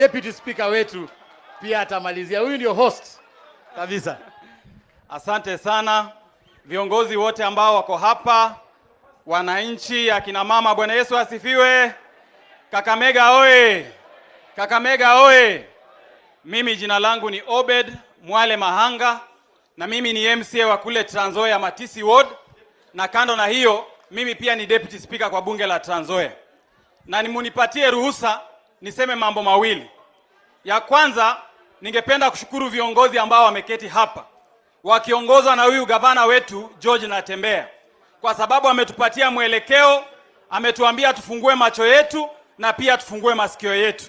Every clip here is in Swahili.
Deputy Speaker wetu pia atamalizia. Huyu ndio host kabisa. Asante sana viongozi wote ambao wako hapa, wananchi, akina mama, Bwana Yesu asifiwe. Kakamega oye! Kakamega oye! Mimi jina langu ni Obed Mwale Mahanga na mimi ni MCA wa kule Trans Nzoia Matisi Ward, na kando na hiyo mimi pia ni deputy speaker kwa bunge la Trans Nzoia, na nimunipatie ruhusa niseme mambo mawili. Ya kwanza, ningependa kushukuru viongozi ambao wameketi hapa wakiongozwa na huyu gavana wetu George Natembeya, kwa sababu ametupatia mwelekeo, ametuambia tufungue macho yetu na pia tufungue masikio yetu.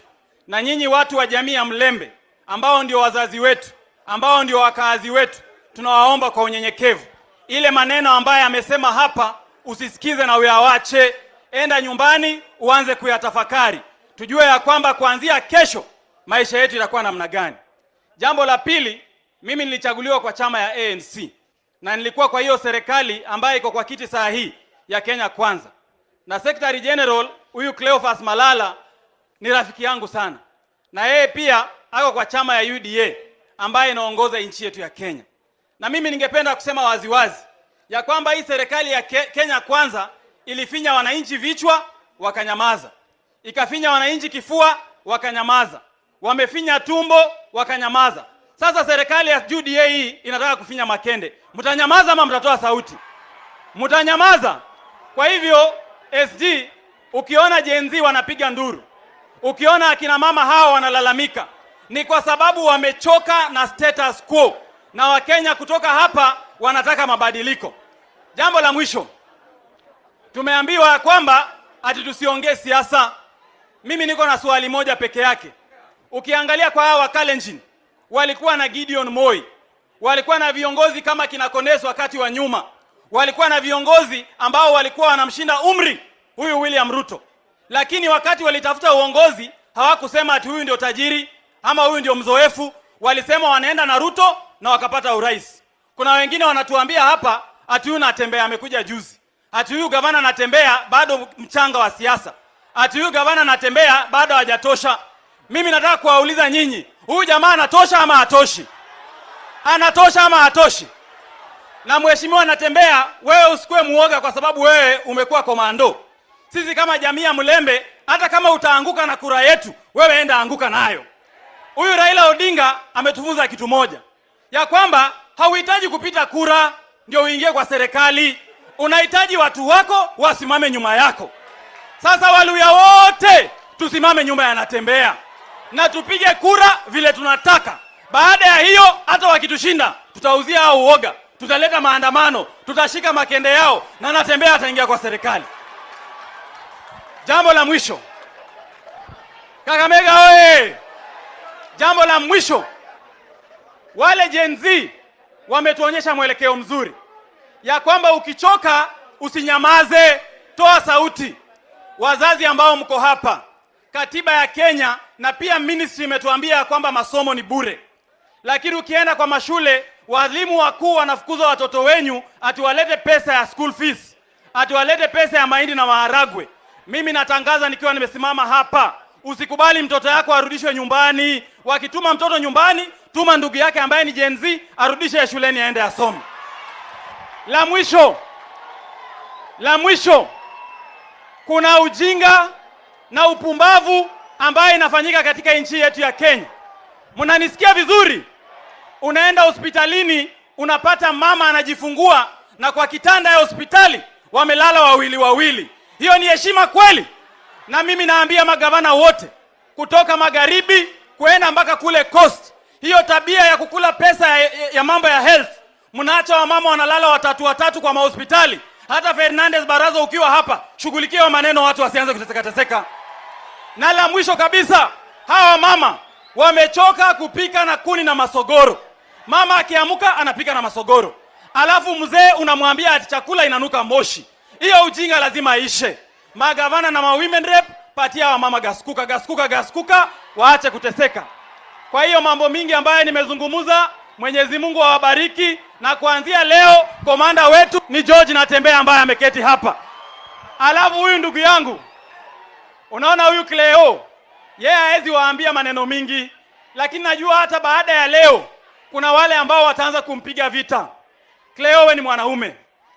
Na nyinyi watu wa jamii ya Mlembe ambao ndio wazazi wetu, ambao ndio wakaazi wetu, tunawaomba kwa unyenyekevu, ile maneno ambayo amesema hapa usisikize na uyawache, enda nyumbani uanze kuyatafakari, tujue ya kwamba kuanzia kesho maisha yetu itakuwa namna gani. Jambo la pili, mimi nilichaguliwa kwa chama ya ANC na nilikuwa kwa hiyo serikali ambayo iko kwa kiti saa hii ya Kenya Kwanza, na Secretary General huyu Cleophas Malala ni rafiki yangu sana, na yeye pia ako kwa chama ya UDA ambayo inaongoza nchi yetu ya Kenya. Na mimi ningependa kusema waziwazi ya kwamba hii serikali ya Kenya Kwanza ilifinya wananchi vichwa wakanyamaza, ikafinya wananchi kifua wakanyamaza, wamefinya tumbo wakanyamaza. Sasa serikali ya UDA hii inataka kufinya makende. Mtanyamaza ama mtatoa sauti? Mtanyamaza. Kwa hivyo SG, ukiona Gen Z wanapiga nduru, ukiona akina mama hawa wanalalamika, ni kwa sababu wamechoka na status quo, na Wakenya kutoka hapa wanataka mabadiliko. Jambo la mwisho, tumeambiwa kwamba ati tusiongee siasa. Mimi niko na swali moja peke yake. Ukiangalia kwa hawa Wakalenjin walikuwa na Gideon Moi, walikuwa na viongozi kama kina Kones wakati wa nyuma, walikuwa na viongozi ambao walikuwa wanamshinda umri huyu William Ruto, lakini wakati walitafuta uongozi hawakusema ati huyu ndio tajiri ama huyu ndio mzoefu. Walisema wanaenda na Ruto na wakapata urais. Kuna wengine wanatuambia hapa ati huyu Natembeya amekuja juzi, ati huyu gavana Natembeya bado mchanga wa siasa, ati huyu gavana Natembeya bado hajatosha. Mimi nataka kuwauliza nyinyi, huyu jamaa anatosha ama hatoshi? Anatosha ama hatoshi? Na mheshimiwa Natembeya, wewe usikuwe muoga kwa sababu wewe umekuwa komando. Sisi kama jamii ya Mlembe, hata kama utaanguka na kura yetu, wewe enda anguka nayo. Huyu Raila Odinga ametufunza kitu moja, ya kwamba hauhitaji kupita kura ndio uingie kwa serikali, unahitaji watu wako wasimame nyuma yako. Sasa Waluhya wote tusimame nyuma ya Natembeya na tupige kura vile tunataka. Baada ya hiyo, hata wakitushinda tutauzia hao uoga, tutaleta maandamano, tutashika makende yao na Natembeya ataingia kwa serikali. Jambo la mwisho, Kakamega oye! Jambo la mwisho, wale Gen Z wametuonyesha mwelekeo mzuri ya kwamba ukichoka usinyamaze, toa sauti. Wazazi ambao mko hapa, katiba ya Kenya na pia ministry imetuambia ya kwamba masomo ni bure, lakini ukienda kwa mashule walimu wakuu wanafukuza watoto wenyu ati walete pesa ya school fees, ati walete pesa ya mahindi na maharagwe. Mimi natangaza nikiwa nimesimama hapa, usikubali mtoto yako arudishwe nyumbani. Wakituma mtoto nyumbani, tuma ndugu yake ambaye ni Gen Z arudishe shuleni aende asome. La mwisho, la mwisho, kuna ujinga na upumbavu ambayo inafanyika katika nchi yetu ya Kenya. Mnanisikia vizuri? Unaenda hospitalini unapata mama anajifungua na kwa kitanda ya hospitali wamelala wawili wawili. Hiyo ni heshima kweli? Na mimi naambia magavana wote kutoka magharibi kwenda mpaka kule coast, hiyo tabia ya kukula pesa ya mambo ya health, mnaacha wamama wanalala watatu watatu kwa mahospitali. Hata Fernandez Baraza ukiwa hapa, shughulikia maneno, watu wasianze kuteseka teseka. Na la mwisho kabisa, hawa mama wamechoka kupika na kuni na masogoro. Mama akiamka anapika na masogoro, alafu mzee unamwambia ati chakula inanuka moshi. Hiyo ujinga lazima ishe. Magavana na ma women rep, patia wamama gas cooker, gas cooker, gas cooker, waache kuteseka. Kwa hiyo mambo mingi ambayo nimezungumza, Mwenyezi Mungu awabariki, na kuanzia leo komanda wetu ni George Natembeya ambaye ameketi hapa. Alafu huyu ndugu yangu, unaona huyu Cleo, yeye Yeye hawezi waambia maneno mingi, lakini najua hata baada ya leo kuna wale ambao wataanza kumpiga vita. Cleo, wewe ni mwanaume.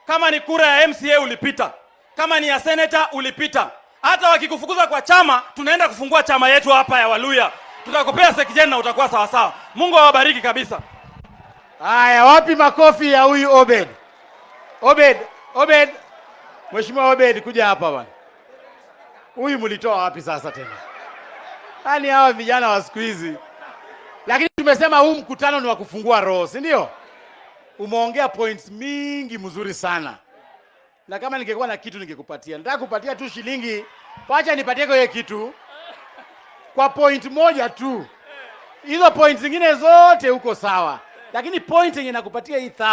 Kama ni kura ya MCA ulipita, kama ni ya senator ulipita. Hata wakikufukuza kwa chama, tunaenda kufungua chama yetu hapa ya Waluhya. Tutakupea secgen na utakuwa sawa sawa. Mungu awabariki kabisa. Haya, wapi makofi ya huyu Obed? Obed, Obed. Mheshimiwa Obed, kuja hapa bwana. Huyu mlitoa wapi sasa tena? Yaani hawa vijana wa siku hizi. Lakini tumesema huu mkutano ni wa kufungua roho, si ndio? Umeongea points mingi mzuri sana. Na kama ningekuwa na kitu ningekupatia. Nataka kupatia tu shilingi, wacha nipatie kwa hiyo kitu kwa point moja tu. Hizo point zingine zote uko sawa, lakini point yenye nakupatia hii thao.